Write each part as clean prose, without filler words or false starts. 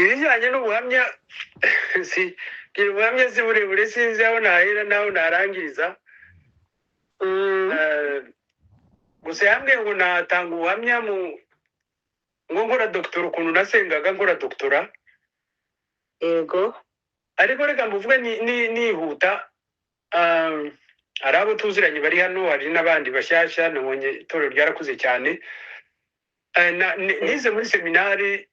Ibijyanye n'ubuhamya, si ubuhamya, si burebure, sinzi aho nahera n'aho narangiriza. Gusa yambwiye ngo natanga ubuhamya mu ngo nkora doctorat, ukuntu nasengaga nkora doctorat. Ariko reka mbuvuge nihuta. Hari abo tuziranye bari hano, hari n'abandi bashyashya, nabonye itorero ryarakuze cyane. Nize muri seminari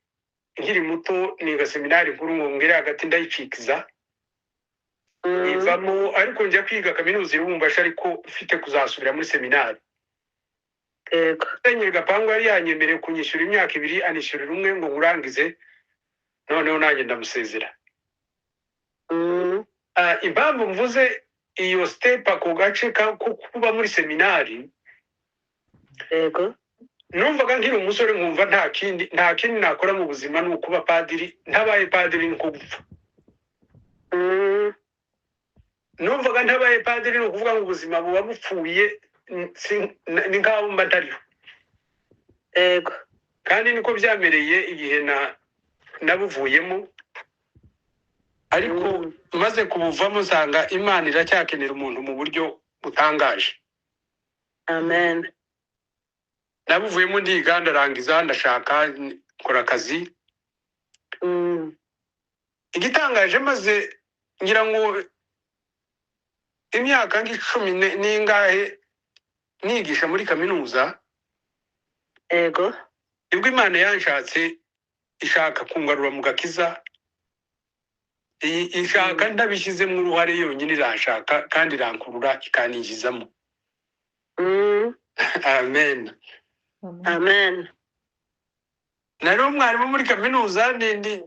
nkiri muto, niga seminari nkuru ngo ngere hagati ndayicikiza, ivamo, ariko njya kwiga kaminuza i Lubumbashi, ariko mfite kuzasubira muri seminari. Musenyeri Gapangu yari yanyemereye kunyishyura imyaka 2, anishyurira umwe ngo nkurangize, noneho nanjye ndamusezera. Impamvu mvuze iyo step, ako gace ko kuba muri seminari, numvaga nkiri umusore nkumva nta kindi nakora mu buzima ni ukuba padiri, ntabaye padiri ni uko gupfa. Numvaga ntabaye padiri ni ukuvuga ngo ubuzima buba bupfuye, ni nk'aho mba ntariho. Kandi niko byamereye igihe na nabuvuyemo, ariko maze kubuvamo nsanga Imana iracyakenera umuntu mu buryo butangaje. Amen. Nabuvuyemo, ndiga, ndarangiza, ndashaka, nkora akazi. Igitangaje, maze ngira ngo imyaka nk'icumi n'ingahe nigisha muri kaminuza, nibwo Imana yanshatse, ishaka kungarura mu gakiza, ishaka ntabishyizemo uruhare, yonyine iranshaka kandi irankurura, ikaninjizamo. Amen. Amen. Nari umwarimu muri kaminuza, ndi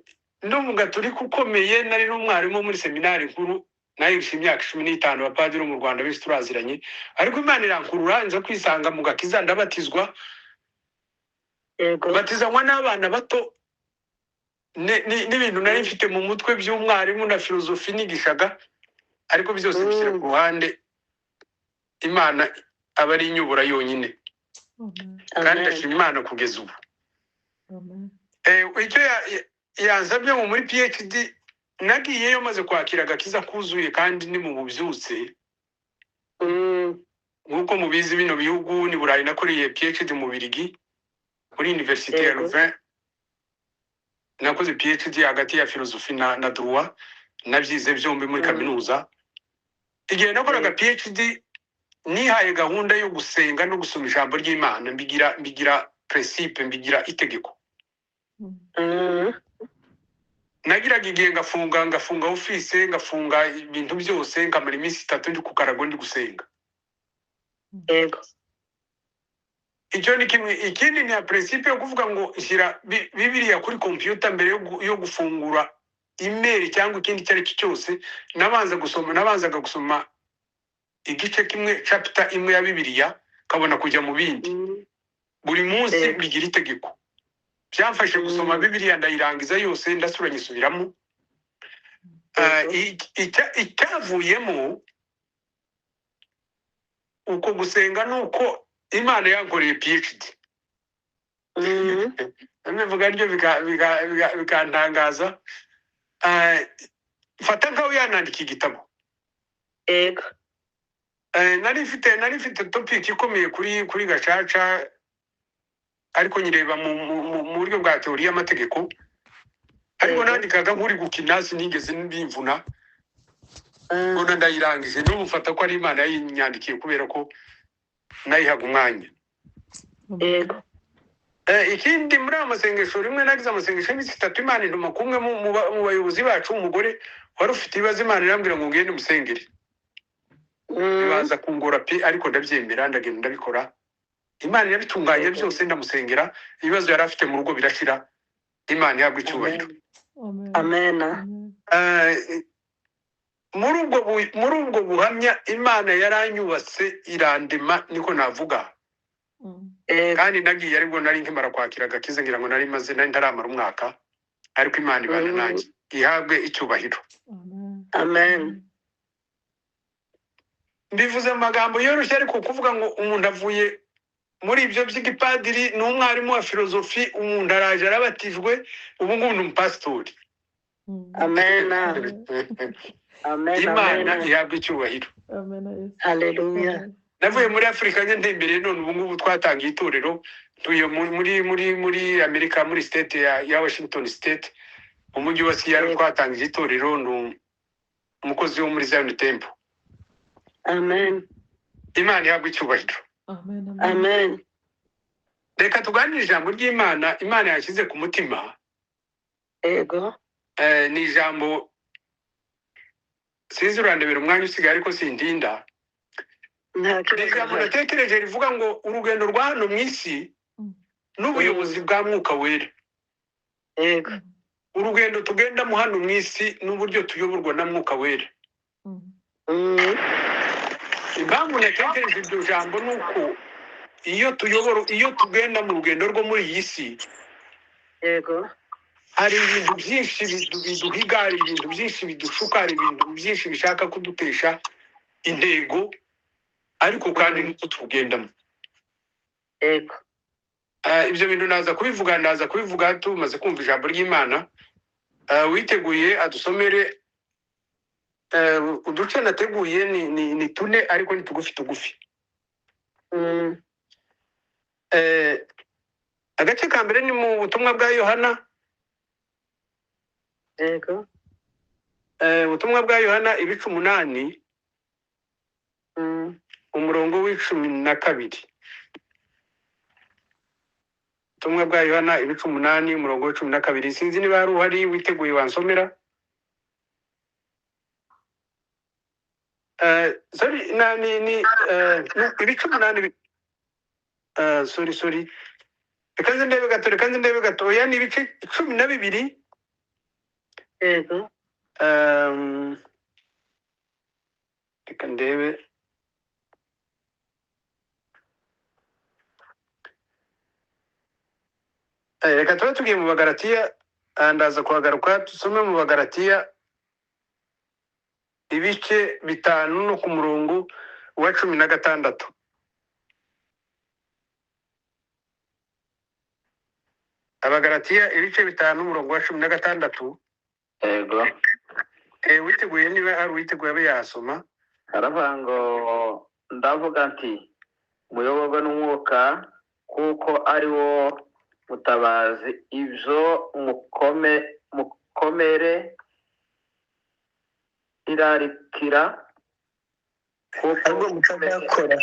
umugatolika ukomeye, nari n'umwarimu muri seminari nkuru, nayigisha imyaka 15, abapadiri bo mu Rwanda benshi turaziranye, ariko Imana irankurura, nza kwisanga mu gakiza, ndabatizwa. Batizanywa n'abana bato, n'ibintu nari mfite mu mutwe by'umwarimu na filozofi nigishaga, ariko byose bishyira ku ruhande, Imana aba ari inyobora yonyine, kandi Amen. ndashima Imana kugeza ubu. Icyo yansabye ngo muri PhD, nagiyeyo maze kwakira agakiza kuzuye kandi ni mu bubyutse. Nk'uko mubizi, bino bihugu ni Burayi, nakoreye PhD mu Birigi muri Université ya Louvain. Nakoze PhD hagati ya filozofi na droit, nabyize byombi muri kaminuza. Igihe nakoraga PhD, nihaye gahunda yo gusenga no gusoma ijambo ry'Imana, mbigira principe, mbigira itegeko. Nagiraga igihe ngafunga office, ngafunga ibintu byose, nkamara iminsi 3 ndi ku karago ndi gusenga. Icyo ni kimwe. Ikindi ni ya principe yo kuvuga ngo shyira Bibiliya kuri computer mbere yo gufungura email cyangwa ikindi icyo ari cyo cyose. Nabanza gusoma, nabanzaga gusoma igice kimwe, chapter imwe ya Bibiliya, kabona kujya mu bindi. Buri munsi bigira itegeko. Byamfashe gusoma Bibiliya ndayirangiza yose, ndasubira nyisubiramo. Icyavuyemo uko gusenga ni uko Imana yankoreye PhD. Bivuga ryo bikantangaza. Mfata nkaho yanandika igitabo. Nari mfite topic ikomeye kuri gacaca, ariko nyireba mu buryo bwa théorie y'amategeko, ariko nandikaga nk'uri gukina, sinigeze mbimvuna. Mbona ndayirangije, n'ubu mfata ko ari Imana yayinyandikiye kubera ko nayihaga umwanya. Ikindi, muri aya masengesho, rimwe nagize amasengesho y'iminsi 3, Imana intuma kumwe mu bayobozi bacu, umugore wari ufite ibibazo, Imana irambwira ngo ngende musengere. Bibanza kungora pe, ariko ndabyemera, ndagenda, ndabikora, Imana irabitunganya byose, ndamusengera, ibibazo yari afite mu rugo birashira. Imana ihabwa icyubahiro. Amen. Muri ubwo buhamya, Imana yaranyubatse, irandema, niko navuga. Kandi nagiye aribwo nari nkimara kwakira agakiza, ngira ngo nari maze, nari ntaramara umwaka, ariko Imana ibana nanjye, ihabwe icyubahiro. Amen. Mbivuze mu magambo yoroshye, ariko kuvuga ngo umuntu avuye Muri ibyo by'igipadiri, ni umwarimu wa filozofi. Umuntu araje, arabatijwe, ubu ngubu ni umupasitori. Amen. Amen. Imana Amen. ihabwa icyubahiro. Amen. Yesu. Haleluya. Amen. Navuye muri Afurika njye ntembereye, none ubu ngubu twatangiye itorero, ntuye muri Amerika, muri state ya Washington State, mu mujyi wa Seattle. Yego. Twatangiye itorero, ni umukozi wo muri Zion Temple. Amen. Imana ihabwa icyubahiro. Amen. Amen. Amen. Reka tuganire ijambo ry'Imana Imana yashyize ku mutima. Yego. Ni ijambo, sinzi, urandebera umwanya usigaye, ariko sindinda. Nta Ni kibazo. ijambo Gihari. natekereje rivuga ngo urugendo rwa hano mu isi n'ubuyobozi bwa Mwuka Wera. Yego. Urugendo tugendamo hano mu isi n'uburyo tuyoborwa na Mwuka Wera. Impamvu natekereje iryo jambo ni uko iyo tuyobora, iyo tugenda mu rugendo rwo muri iyi si, Yego. hari ibintu byinshi biduhiga, hari ibintu byinshi bidushuka, hari ibintu byinshi bishaka kudutesha intego, ariko kandi nuko tugendamo. Yego. Ibyo bintu naza kubivuga tumaze kumva ijambo ry'Imana. Witeguye adusomere. Uduce nateguye ni tune, ariko ni tugufi tugufi. Agace ka mbere ni mu butumwa bwa Yohana. Yego. Ubutumwa bwa Yohana, ibice 8, umurongo wa 12. Ubutumwa bwa Yohana, ibice 8, umurongo wa 12. Sinzi niba hari uhari witeguye wansomera. Sorry, na ni ibice 8, sorry, sorry, reka nze ndebe gato, reka nze ndebe gato. Oya, ni ibice 12. Yego. Reka ndebe. Reka tube tugiye mu Bagaratiya. Ndaza kuhagaruka. Dusome mu Bagaratiya ibice 5 no ku murongo wa 16. Abagaratiya, ibice 5, umurongo wa 16. Yego. Witeguye, niba ari uwiteguye abe yasoma. Aravuga ngo: "Ndavuga nti muyoborwe n'umwuka, kuko ari wo mutabazi, ibyo mukomere irarikira, kuko Ahubwo mutazakora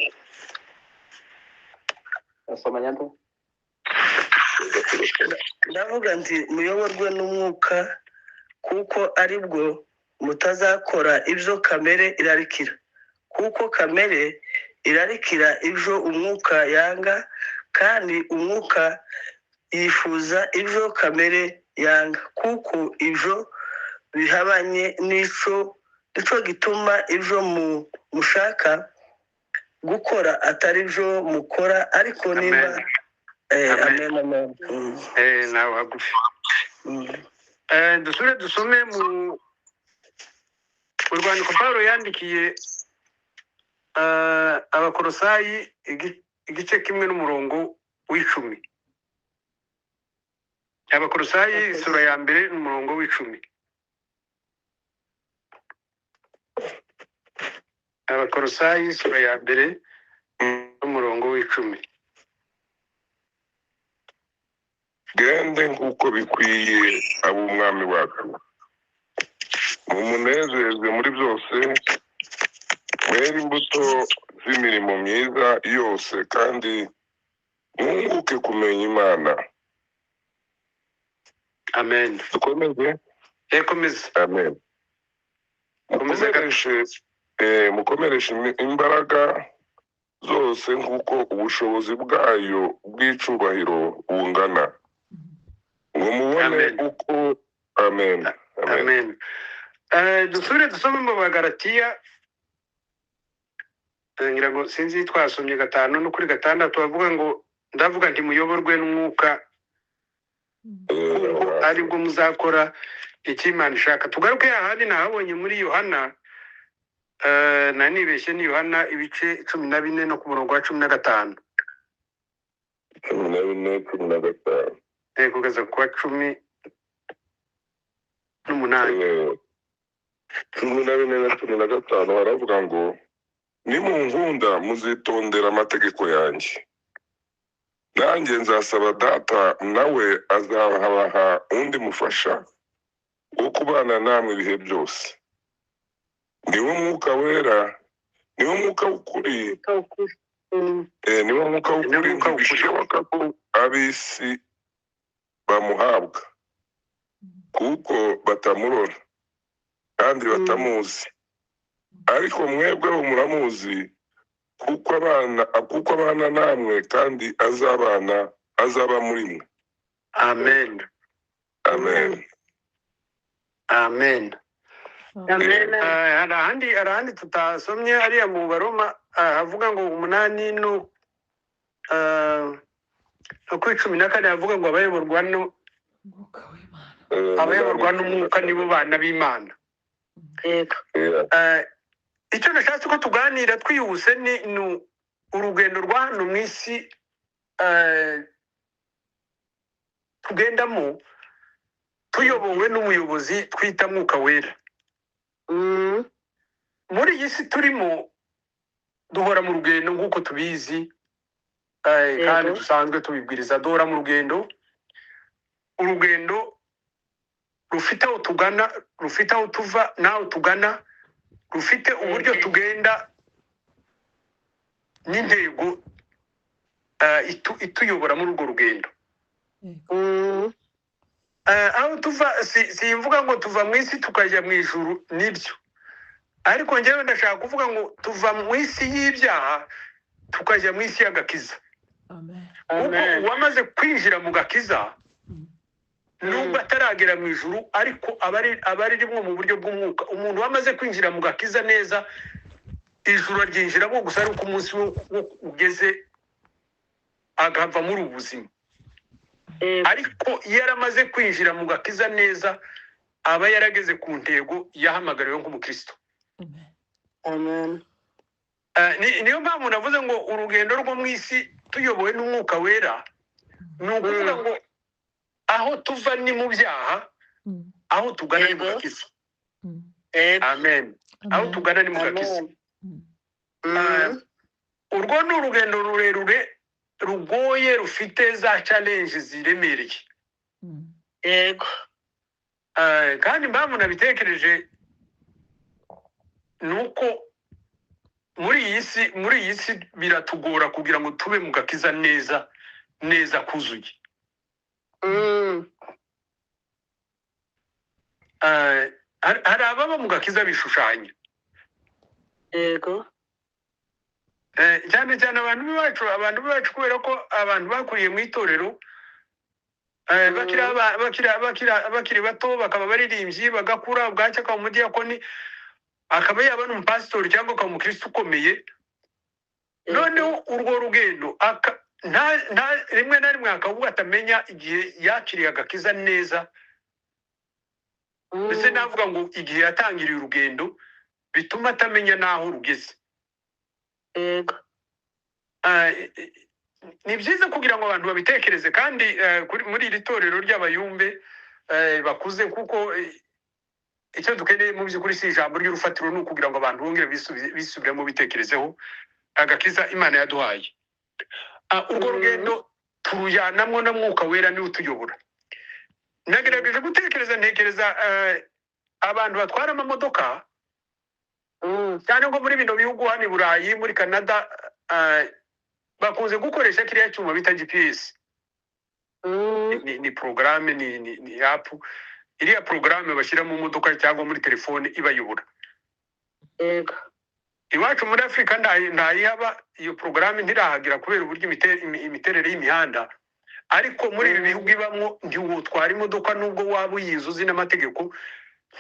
Asoma nyante. Ndavuga nti muyoborwe n'umwuka, kuko ari bwo mutazakora ibyo kamere irarikira, kuko kamere irarikira ibyo umwuka yanga, kandi umwuka yifuza ibyo kamere yanga, kuko ibyo bihabanye n'ico, nico gituma ibyo mushaka gukora atari byo mukora. Ariko nimba Amen. Amen, Amen. amen. Nawe hagufi. Dusubire dusome mu rwandiko Pawulo yandikiye Abakorosayi, igice 1 n'umurongo wa 10. Abakorosayi, isura ya 1 n'umurongo wa 10. Abakorosayi, isura ya 1 n'umurongo wa 10. Gende nk'uko bikwiye ab'umwami wacu, mumunezeze muri byose, mwere imbuto z'imirimo myiza yose, kandi mwunguke kumenya Imana. Amen. Dukomeze. Komeza. Amen. Komeza gato. Mukomereshe imbaraga zose nk'uko ubushobozi bwayo bw'icubahiro bungana, ngo mubone Amen. uko. Amen, amen. Amen. Dusubire dusome mu Bagaratiya. Ngira ngo sinzi, twasomye 5 no kuri 6, bavuga ngo: "Ndavuga nti muyoborwe n'umwuka, kuko aribwo muzakora icyo Imana ishaka." Tugaruke ahandi nahabonye muri Yohana. Nari nibeshye, ni Yohana ibice 14 no ku murongo wa 15. 14, 15. Kugeza ku wa 18. 14 na 15 baravuga ngo: "Nimunkunda muzitondera amategeko yanjye, nanjye nzasaba Data, nawe azabaha undi mufasha wo kubana namwe ibihe byose, niwo Mwuka Wera, niwo Mwuka w'ukuri." Ukuri. Niwo Mwuka Niwo w'ukuri. Mwuka w'ukuri. Ntibishoboka ko ab'isi bamuhabwa, kuko batamurora kandi batamuzi, ariko mwebweho muramuzi, kuko abana namwe kandi azaba muri mwe. Amen. Amen. Amen. Amen. Hari ahandi tutasomye, hariya mu Baroma, havuga ngo 8 no kuri 14, havuga ngo abayoborwa no Umwuka w'Imana. Abayoborwa 8, n'Umwuka nibo bana b'Imana. Yego. Icyo nashatse ko tuganira twihuse ni urugendo rwa hano mu isi tugendamo tuyobowe n'umuyobozi twita Mwuka Wera. Muri iyi si turimo duhora mu rugendo nk'uko tubizi, kandi dusanzwe tubibwiriza. Duhora mu rugendo, urugendo rufite aho tugana, rufite aho tuva n'aho tugana, rufite uburyo tugenda n'intego ituyobora muri urwo rugendo. Aho tuva, simvuga ngo tuva mu isi tukajya mu ijuru, nibyo, ariko njyewe ndashaka kuvuga ngo tuva mu isi y'ibyaha tukajya mu isi y'agakiza. Amen. Kuko Amen. uwamaze kwinjira mu gakiza, nubwo ataragera mu ijuru, ariko aba ari rimwe mu buryo bw'umwuka. Umuntu wamaze kwinjira mu gakiza neza, ijuru aryinjiramo gusa ari uko umunsi we ugeze akava muri ubu buzima. Ariko iyo yaramaze kwinjira mu gakiza neza, aba yarageze ku ntego yahamagariwe nk'umukristo. Amen. Amen. Niyo mpamvu navuze ngo urugendo rwo mu isi tuyobowe n'Umwuka Wera, ni ukuvuga ngo aho tuva ni mu byaha, aho tugana ni mu gakiza. Amen. Aho Amen. tugana ni mu gakiza. Amen. Urwo ni urugendo rurerure, rugoye, rufite za challenge ziremereye. Kandi impamvu nabitekereje ni uko muri iyi si biratugora kugira ngo tube mu gakiza neza neza kuzuye. Hari ababa mu gakiza bishushanya. Cyane cyane abantu b'iwacu, kubera ko abantu bakuriye mu itorero, bakiri bato bakaba baririmbyi, bagakura, bwacya akaba umudiyakoni, akaba yaba n'umupasitori cyangwa akaba umukristo ukomeye. Noneho urwo rugendo rimwe na rimwe akavuga atamenya igihe yakiriye agakiza neza, ndetse navuga ngo igihe yatangiriye urugendo bituma atamenya n'aho rugeze. Ni byiza kugira ngo abantu babitekereze, kandi muri iri torero ry'abayumbe bakuze, kuko icyo dukeneye mu by'ukuri si ijambo ry'urufatiro, ni ukugira ngo abantu bongere bisubiremo, bitekerezeho agakiza Imana yaduhaye. Urwo rugendo turujyanamwo na Mwuka Wera, niwe utuyobora. Nagerageje gutekereza, ntekereza abantu batwara amamodoka, cyane nko muri bino bihugu hano i Burayi, muri Canada, bakunze gukoresha kiriya cyuma bita GPS. Ni porogaramu, ni app, iriya porogaramu bashyira mu modoka cyangwa muri telefone ibayobora. Iwacu muri Afurika ntayihaba iyo porogaramu, ntirahagira kubera uburyo imiterere y'imihanda. Ariko muri ibi bihugu ibamwo. Ntiwotwara imodoka, nubwo waba uyizi, uzi n'amategeko,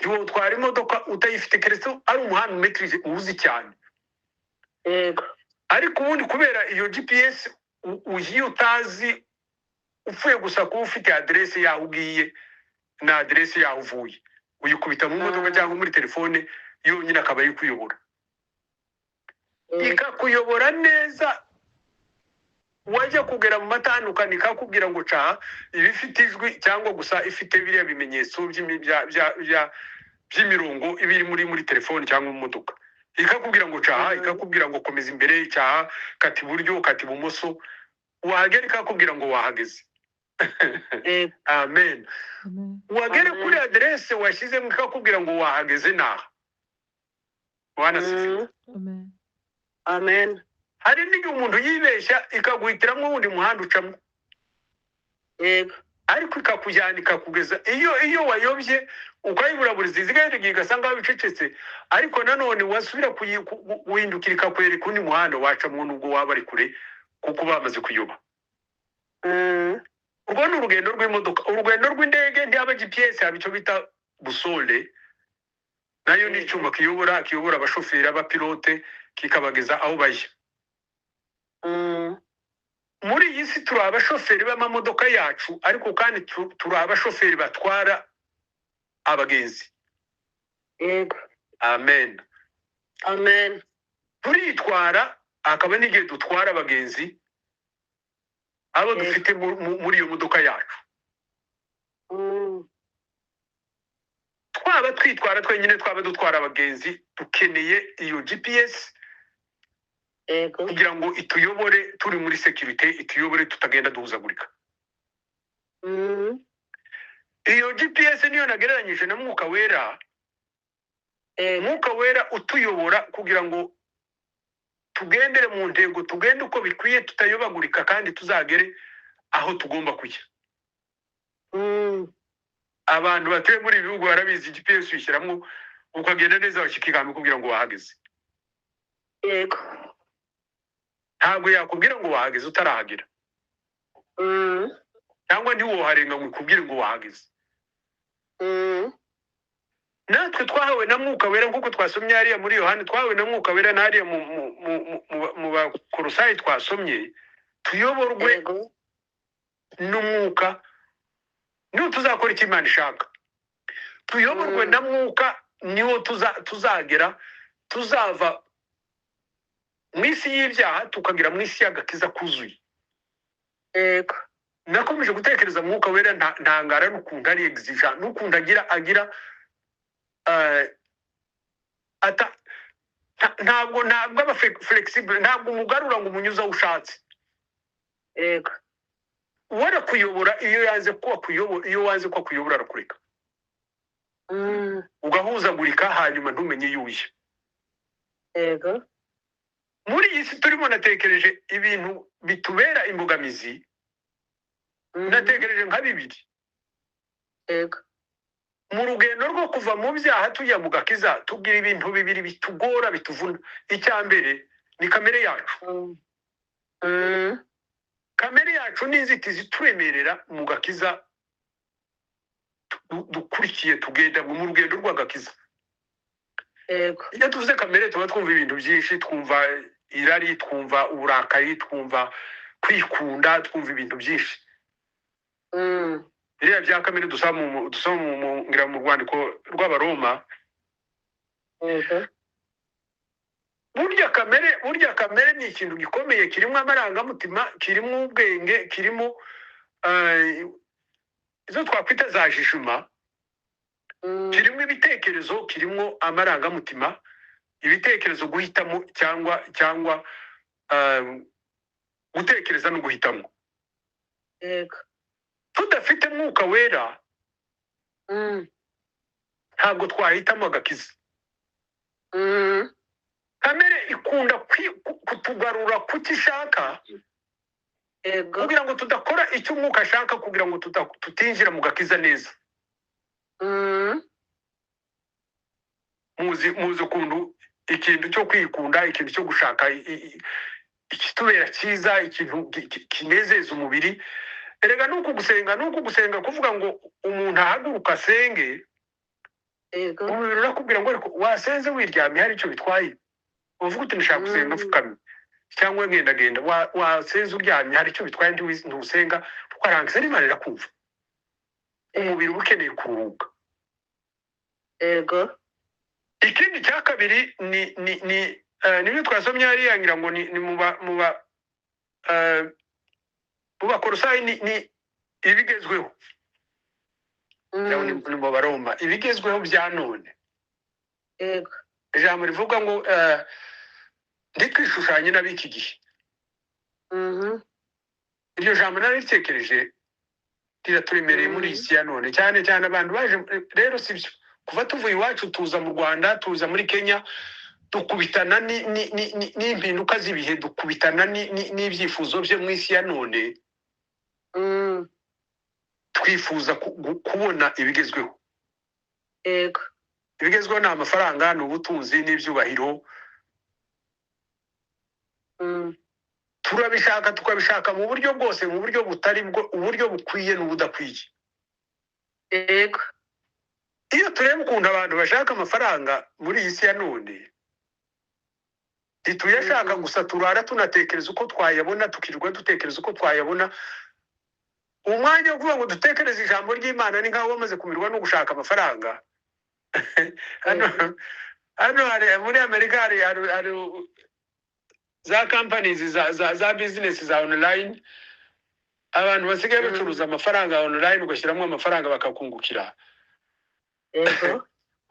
ntiwotwara imodoka utayifite, keretse ari umuhanda umetirije, uwuzi cyane. Ariko ubundi kubera iyo GPS, ugiye utazi, upfuye gusa kuba ufite aderese y'aho ugiye na aderese y'aho uvuye, uyikubita mu modoka cyangwa muri telefone, yonyine akaba ari kuyobora, ikakuyobora neza. Wajya kugera mu matandukano ikakubwira ngo caha, iba ifite ijwi cyangwa gusa ifite biriya bimenyetso by'imirongo iba iri muri telefoni cyangwa mu modoka, ikakubwira ngo caha, ikakubwira ngo komeza imbere, cyaha, kata iburyo, kata ibumoso. Wahagera ikakubwira ngo wahageze. Amen. Amen. Wagera Amen. kuri aderese washyizemo, ikakubwira ngo wahageze naha. Bwana asifiwe. Amen. Amen. Hari n'igihe umuntu yibeshya ikaguhitiramo wundi muhanda ucamo, ariko ikakujyana ikakugeza iyo wayobye ukayiburaburiza, izigahita igihe igasa nkaho bicecetse, ariko nanone wasubira guhindukira ikakwereka undi muhanda wacamo nubwo waba ari kure, kuko bamaze kuyoba. Urwo ni urugendo rw'imodoka. Urugendo rw'indege ntihaba GPS, haba icyo bita boussole, nayo ni icyuma kiyobora abashoferi, abapilote, kikabageza aho bajya. Muri iyi si turi abashoferi b'amamodoka yacu, ariko kandi turi abashoferi batwara abagenzi. Amen. Amen. Turitwara, hakaba n'igihe dutwara abagenzi abo dufite muri iyo modoka yacu. Twaba twitwara twenyine, twaba dutwara abagenzi, dukeneye iyo GPS kugira ngo ituyobore turi muri sécurité, ituyobore tutagenda duhuzagurika. Iyo GPS niyo nagereranyije na Mwuka Wera. Mwuka Wera utuyobora kugira ngo tugendere mu ntego, tugende uko bikwiye, tutayobagurika, kandi tuzagere aho tugomba kujya. Abantu batuye muri ibi bihugu barabizi, GPS uyishyiramo ukagenda neza, washyika ikamba ikubwira ngo wahageze. Ntabwo yakubwira ngo wahageze utarahagera, cyangwa ntiwoharenga ngo ikubwire ngo wahageze. Natwe twahawe na Mwuka Wera, nk'uko twasomye hariya muri Yohani, twahawe na Mwuka Wera, na hariya mu Bakorosayi twasomye, tuyoborwe n'Umwuka niho tuzakora icyo Imana ishaka. Tuyoborwe na Mwuka niho tuzagera, tuzava mu isi y'ibyaha tukagera mu isi y'agakiza kuzuye. Nakomeje gutekereza Mwuka Wera, ntangara n'ukuntu ari exigent, n'ukuntu agira ntabwo aba flexible, ntabwo umugarura ngo umunyuze aho ushatse. Warakuyobora, iyo yanze ko akuyobora, iyo wanze ko akuyobora arakureka, ugahuzagurika, hanyuma ntumenye iyo ujya. Muri iyi si turimo, natekereje ibintu bitubera imbogamizi. Natekereje nka bibiri. Mu rugendo rwo kuva mu byaha tujya mu gakiza, tugira ibintu bibiri bitugora, bituvuna. Icya mbere ni kamere yacu. Kamere yacu ni inzitizi ituremerera mu gakiza dukurikiye, tugenda mu rugendo rw'agakiza. Iyo tuvuze kamere tuba twumva ibintu byinshi, twumva irari, twumva uburakari, twumva kwikunda, twumva ibintu byinshi. Biriya bya kamere dusoma ngira mu rwandiko rw'Abaroma. Burya kamere ni ikintu gikomeye, kirimo amarangamutima, kirimo ubwenge, kirimo izo twakwita za jugement, kirimo ibitekerezo, kirimo amarangamutima, ibitekerezo, guhitamo cyangwa gutekereza no guhitamo. Tudafite Mwuka Wera, ntabwo twahitamo agakiza. Kamere ikunda kutugarura kucyo ishaka, kugira ngo tudakora icyo Umwuka ashaka, kugira ngo tutinjira mu gakiza neza. Muzi ukuntu ikintu cyo kwikunda, ikintu cyo gushaka ikitubera cyiza, ikintu kinezeza umubiri. Erega nuku gusenga, kuvuga ngo umuntu ahaguruka asenge, umubiri urakubwira ngo ariko wasenze wiryamye hari icyo bitwaye? Uvuga uti ndashaka gusenga mfukamye cyangwa ngendagenda, wasenze uryamye hari icyo bitwaye? Ntusenga ukarangiza n'Imana irakumva? Umubiri uba ukeneye kuruhuka. Ikindi cya kabiri ni nibyo twasomye hariya, ngira ngo ni mu ba Abakorosayi ni ibigezweho. Ni mu Baroma, ibigezweho bya none. Ijambo rivuga ngo ntitwishushanye n'ab'iki gihe. Iryo jambo nararitekereje, riraturemereye muri iyi si ya none, cyane cyane abantu baje. Rero si byo, kuva tuvuye iwacu tuza mu Rwanda, tuza muri Kenya, dukubitana n'impinduka z'ibihe, dukubitana n'ibyifuzo byo mu isi ya none. Twifuza kubona ibigezweho. Ibigezweho ni amafaranga, ni ubutunzi n'ibyubahiro. Turabishaka, tukabishaka mu buryo bwose, mu buryo butari bwo, uburyo bukwiye n'ubudakwiye. Iyo tureba ukuntu abantu bashaka amafaranga muri iyi si ya none, ntituyashaka gusa, turara tunatekereza uko twayabona, tukirirwa dutekereza uko twayabona. Umwanya wo kuvuga ngo dutekereze ijambo ry'Imana ni nk'aho wamaze kumirwa no gushaka amafaranga. Hano hari muri Amerika hari za companies za business za online, abantu basigaye bacuruza amafaranga online, ugashyiramo amafaranga bakakungukira.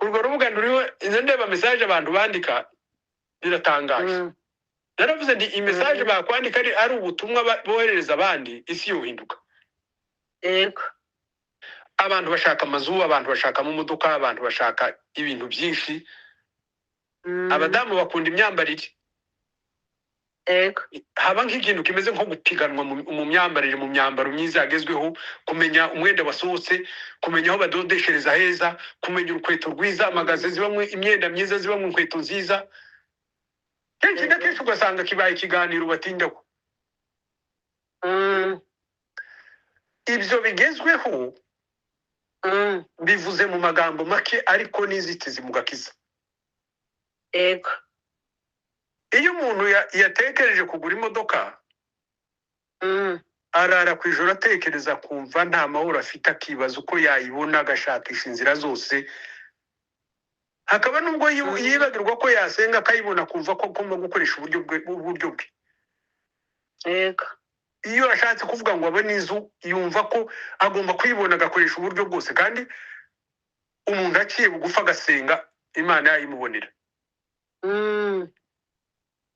Urwo rubuga ruriho, izo ndeba message abantu bandika biratangaje. Naravuze nti iyi message bakwandika ari ubutumwa boherereza abandi, isi yohinduka. Abantu bashaka amazu, abantu bashaka amamodoka, abantu bashaka ibintu byinshi. Abadamu bakunda imyambarire. Haba nk'ikintu kimeze nko gupiganwa mu myambarire, mu myambaro myiza yagezweho, kumenya umwenda wasohotse, kumenya aho badodeshereza heza, kumenya urukweto rwiza, amagaze zibamo imyenda myiza, zibamo inkweto nziza. Kenshi na kenshi ugasanga kibaye ikiganiro batindaho. Ibyo bigezweho bivuze mu magambo make, ariko n'inzitizi mu gakiza. Iyo umuntu yatekereje kugura imodoka, arara ku ijoro atekereza, kumva nta mahoro afite, akibaza uko yayibona, agashakisha inzira zose, hakaba nubwo yibagirwa ko yasenga akayibona, kumva ko agomba gukoresha uburyo bwe. Iyo ashatse kuvuga ngo abone inzu, yumva ko agomba kuyibona, agakoresha uburyo bwose. Kandi umuntu aciye bugufi agasenga, Imana yayimubonera.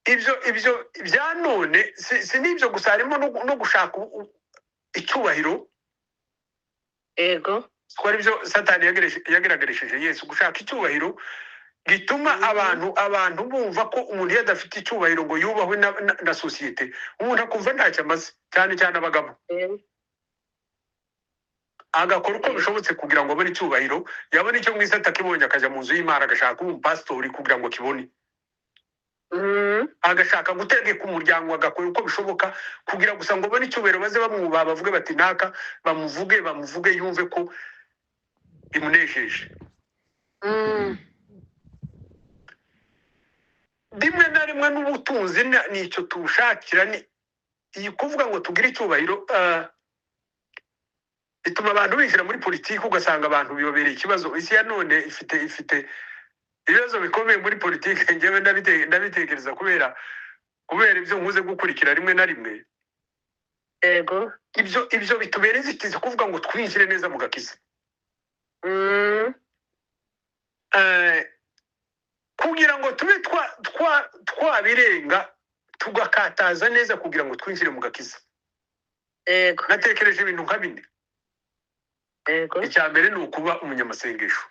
Ibyo bya none si n'ibyo gusa, harimo no gushaka icyubahiro. Ko ari byo Satani yagerageresheje Yesu, gushaka icyubahiro gituma abantu bumva ko umuntu iyo adafite icyubahiro ngo yubahwe na sosiyete, umuntu akumva ntacyo amaze, cyane cyane abagabo. Agakora uko bishobotse kugira ngo abone icyubahiro, yabona icyo mu isi atakibonye, akajya mu nzu y'Imana, agashaka kuba umupasitori kugira ngo akibone. Agashaka gutegeka umuryango, agakora uko bishoboka kugira gusa ngo abone icyubahiro, baze bamwubaha, bavuge bati naka, bamuvuge, yumve ko bimunejeje. Rimwe na rimwe n'ubutunzi nicyo tubushakira, ni iyi kuvuga ngo tugire icyubahiro. Bituma abantu binjira muri politiki, ugasanga abantu bibabereye ikibazo. Isi ya none ifite ibibazo bikomeye muri politiki. Njyewe ndabitekereza kubera ibyo nkuze gukurikira rimwe na rimwe. Ibyo bitubera inzitizi kuvuga ngo twinjire neza mu gakiza. Kugira ngo tube twabirenga, tugakataza neza kugira ngo twinjire mu gakiza, natekereje ibintu nka bine. Icya mbere ni ukuba umunyamasengesho.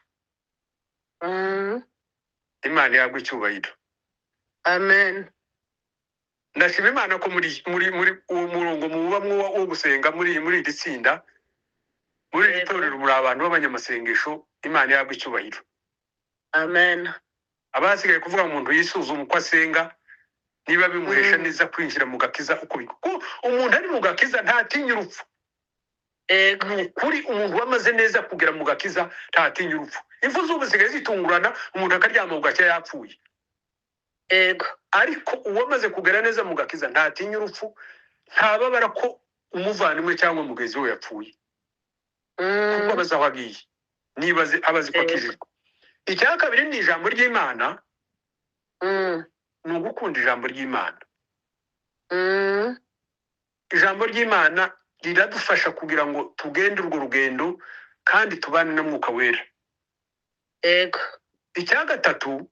Imana yagwa icyubahiro. Amen. Ndashima Imana ko muri uwo murongo mubamwo wo gusenga muri iri tsinda, muri iri torero, muri abantu b'abanyamasengesho. Imana yagwa icyubahiro. Amen. Abasigaye kuvuga ngo umuntu yisuzuma uko asenga, niba bimuhesha neza kwinjira mu gakiza uko kuko umuntu ari mu gakiza ntatinya urupfu. Ni ukuri, umuntu wamaze neza kugera mu gakiza ntatinya urupfu. Impfu z'ubu zisigaye zitungurana, umuntu akaryama bugacya yapfuye. Ariko uwamaze kugera neza mu gakiza ntatinya urupfu, ntababara ko umuvandimwe cyangwa mugenzi we yapfuye, kuko abazi aho agiye, niba abazi ko akijijwe. Icya kabiri ni ijambo ry'Imana. Ni ugukunda ijambo ry'Imana. Ijambo ry'Imana Riradufasha kugira ngo tugende urwo rugendo kandi tubane na Mwuka Wera. Icya gatatu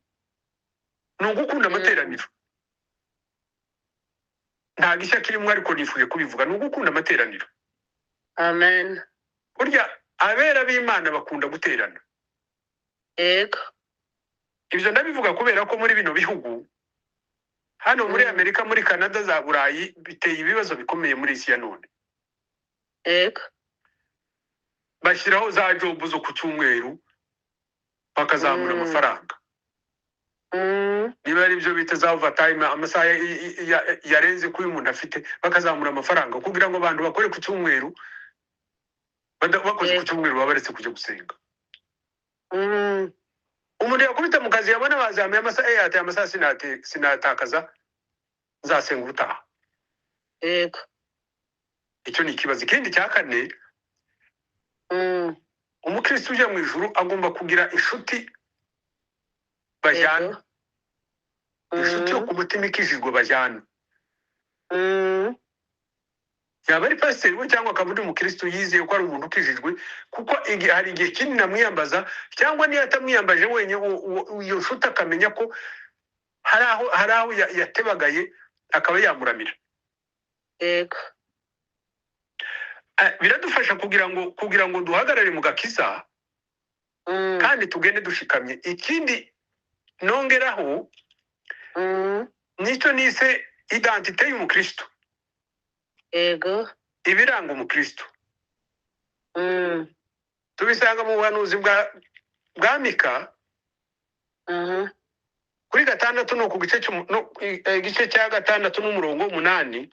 ni ugukunda amateraniro. Nta gishya kirimo, ariko nifuje kubivuga, ni ugukunda amateraniro. Amen. Burya abera b'Imana bakunda guterana. Ibyo ndabivuga kubera ko muri bino bihugu hano muri Amerika, muri Canada, za Burayi, biteye ibibazo bikomeye muri isi ya none. Bashyiraho za job zo ku cyumweru, bakazamura amafaranga, niba ari byo bita za overtime, amasaha yarenze kuri umuntu afite, bakazamura amafaranga kugira ngo abantu bakore ku cyumweru. Bakoze ku cyumweru baba baretse kujya gusenga. Umuntu yakubita mu kazi, yabona bazamuye amasaha, yateye amasaha, sinatakaza, nzasenga ubutaha. Icyo ni ikibazo. Ikindi cya kane, umukristo ujya mu ijuru agomba kugira inshuti bajyana, inshuti yo ku mutima ikijijwe bajyana, yaba ari pasiteri we cyangwa akaba undi mukristo yizeye ko ari umuntu ukijijwe, kuko hari igihe kinini amwiyambaza, cyangwa niyo atamwiyambaje wenyine, iyo nshuti akamenya ko hari aho yatebagaye, akaba yamuramira. Biradufasha kugira ngo duhagarare mu gakiza kandi tugende dushikamye. Ikindi nongeraho, nicyo nise identité y'umukristo, ibiranga umukristo tubisanga mu buhanuzi bwa Mika kuri 6, no ku gice no, igice cya 6 n'umurongo w'8.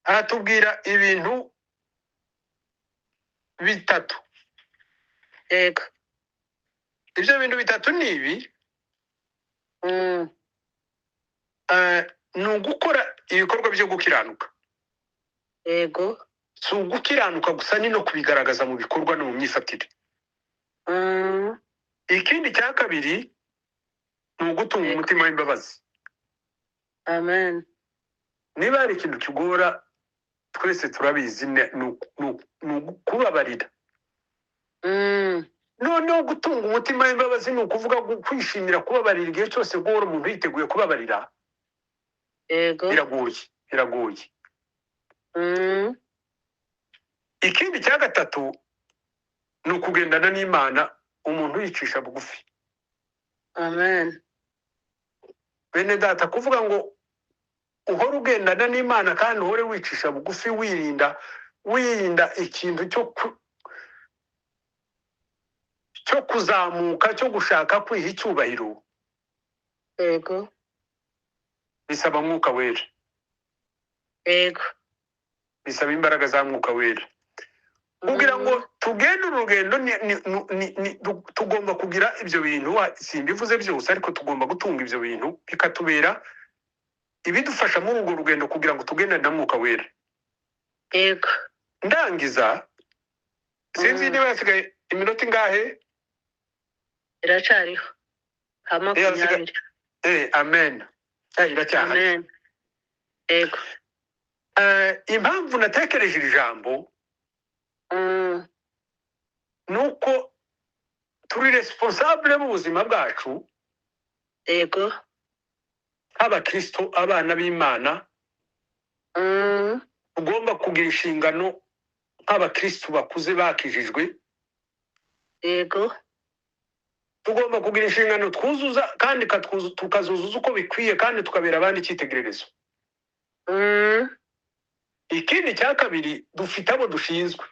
Aratubwira ibintu bitatu. Ibyo bintu bitatu ni ibi: ni ugukora ibikorwa byo gukiranuka. Si ugukiranuka gusa, ni no kubigaragaza mu bikorwa no mu myifatire. Ikindi cya kabiri ni ugutunga umutima w'imbabazi. Amen. Niba hari ikintu kigora, twese turabizi, ni ukubabarira. Noneho gutunga umutima w'imbabazi ni ukuvuga kwishimira kubabarira igihe cyose, guhora umuntu yiteguye kubabarira. Biragoye, biragoye. Ikindi cya gatatu ni ukugendana n'Imana umuntu yicisha bugufi. Amen. Bene data, kuvuga ngo uhore ugendana n'Imana kandi uhore wicisha bugufi, wirinda ikintu cyo kuzamuka, cyo gushaka kwiha icyubahiro, bisaba Mwuka Wera. Bisaba imbaraga za Mwuka Wera kugira ngo tugende urugendo. Tugomba kugira ibyo bintu. Simbivuze byose, ariko tugomba gutunga ibyo bintu, bikatubera ibidufasha muri urwo rugendo kugira ngo tugendane na Mwuka Wera. Ndangiza, sinzi niba hasigaye iminota ingahe. Iracariho nka 20. Amen. Iracyahari. Amen, yego. Impamvu natekereje iri jambo ni uko turi responsable mu buzima bwacu nk'abakristo, abana b'Imana. Tugomba kugira inshingano nk'abakristo bakuze bakijijwe. Tugomba kugira inshingano twuzuza kandi tukazuzuza uko bikwiye, kandi tukabera abandi icyitegererezo. Ikindi cya kabiri, dufite abo dushinzwe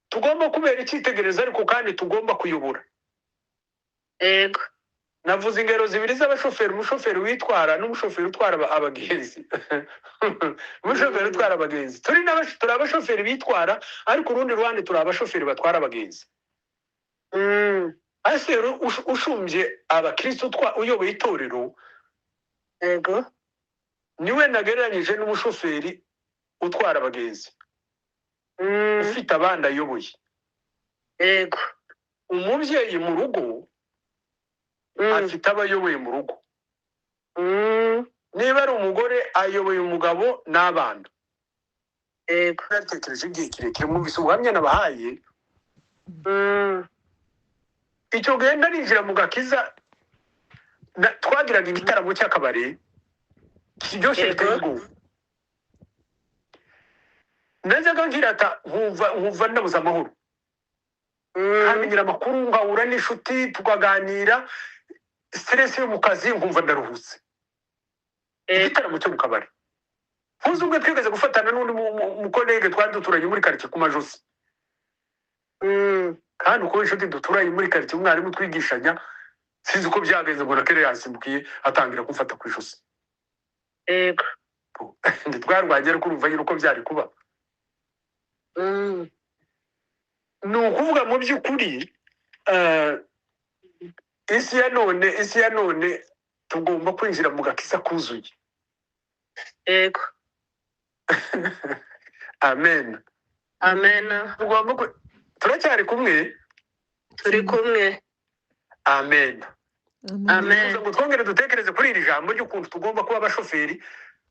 tugomba kubera icyitegererezo, ariko kandi tugomba kuyobora. Navuze ingero zibiri z'abashoferi, umushoferi witwara n'umushoferi utwara abagenzi. Umushoferi utwara abagenzi, turi abashoferi bitwara, ariko urundi ruhande turi abashoferi batwara abagenzi. Pasiteri ushumbye abakristo, uyoboye itorero, niwe nagereranyije n'umushoferi utwara abagenzi ufite abandi ayoboye. Umubyeyi mu rugo afite abo ayoboye mu rugo. Niba ari umugore, ayoboye umugabo n'abana. Yego. Natekereje igihe kirekire, mwumvise ubuhamya nabahaye. Icyo gihe narinjira mu gakiza, twagiraga igitaramo cy'akabari kiryoshye biteye ubwoba. Najyaga nkirata nkumva ndabuze amahoro, kandi ngira amakuru, ngahura n'inshuti tukaganira, stress yo mu kazi nkumva ndaruhutse. Igitaramo cyo mu kabari, ntuzi ubwo twigeze gufatana n'undi mucollègue twari duturanye muri karitsiye ku majosi. Kandi uko inshuti duturanye muri karitsiye, umwarimu twigishanya, sinzi uko byagenze, mbona kere yansimbukiye atangira kumfata ku ijosi. Ntitwarwanye, ariko urumva nyine uko byari kuba. Ni ukuvuga mu by'ukuri, isi ya none tugomba kwinjira mu gakiza kuzuye. Amen. Amen. Tugomba turacyari kumwe? Turi kumwe. Amen. Amen. Nifuza ngo twongere dutekereze kuri iri jambo ry'ukuntu tugomba kuba abashoferi,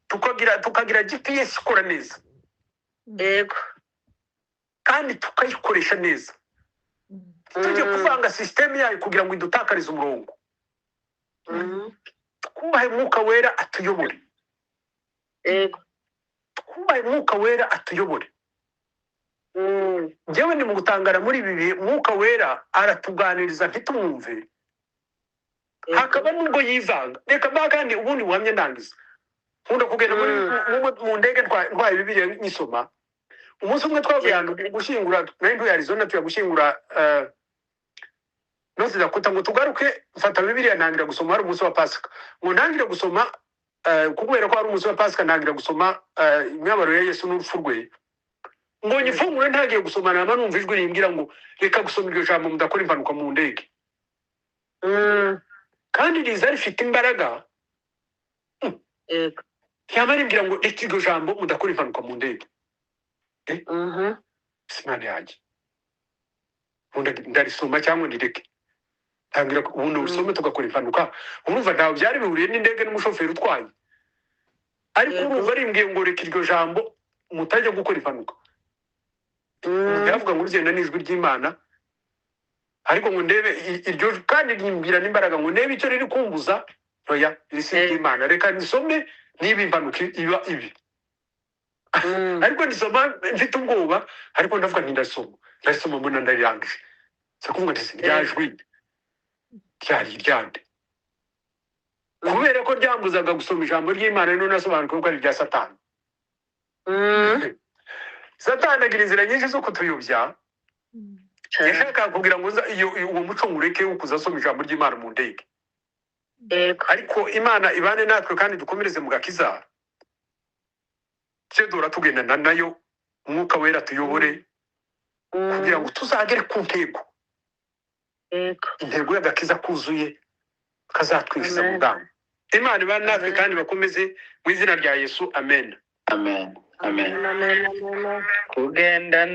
tukagira GPS ikora neza, kandi tukayikoresha neza, tujye kuvanga système yayo kugira ngo idutakarize umurongo. Twubahe Mwuka Wera atuyobore. Twubahe Mwuka Wera atuyobore. Njyewe ndi mu gutangara muri ibi bihe, Mwuka Wera aratuganiriza ntitumwumve. Hakaba nubwo yivanga. Reka mba kandi ubundi buhamya ndangiza. Nkunda kugenda muri mu ndege ntwaye Bibiliya nyisoma. Umunsi umwe twavuye ahantu gushyingura, nari ntuye Arizona, tuya gushyingura North Dakota, ngo tugaruke mfata Bibiliya ntangira gusoma. Hari umunsi wa Pasika, ngo ntangire gusoma, kubera ko hari umunsi wa Pasika, ntangira gusoma imibabaro ya Yesu n'urupfu rwe. Ngo nyifungure ntagiye gusoma, nama numva ijwi rimbwira ngo reka gusoma iryo jambo, mudakora impanuka mu ndege. Kandi riza rifite imbaraga. Ryaba rimbwira ngo reka iryo jambo, mudakora impanuka mu ndege. Imana yanjye, ubundi ndarisoma cyangwa ndireke? Ntangira ubundi usome tugakora impanuka. Urumva ntawe byari bihuriye n'indege n'umushoferi utwaye, ariko urumva rimbwiye ngo reka iryo jambo, mutajya gukora impanuka. Umuntu yavuga ngo urugenda n'ijwi ry'Imana, ariko ngo ndebe iryo kandi rimbwira n'imbaraga ngo ndebe icyo riri kumbuza. Oya, iri si iry'Imana, reka nisome niba impanuka iba ibi. Ariko nisoma mfite ubwoba, ariko ndavuga nti ndasoma, ndasoma, mbona ndarirangije. Si kuvuga nti si rya jwi ryari iryande? Kubera ko ryambuzaga gusoma ijambo ry'Imana, none nasobanukiwe ko ari irya Satani. Satani agira inzira nyinshi zo kutuyobya. Yashakaga kugira ngo uwo muco ngureke wo kuzasoma ijambo ry'Imana mu ndege. Ariko Imana ibane natwe kandi dukomereze mu gakiza, tujye duhora tugendana nayo, Umwuka Wera tuyobore kugira ngo tuzagere ku ntego, intego y'agakiza kuzuye kazatwinjiza mu Amen. bwami. Imana ibane natwe Amen. kandi bakomeze mu izina rya Yesu. Amen. Amen, amen. Amen, amen, amen. Kugendana.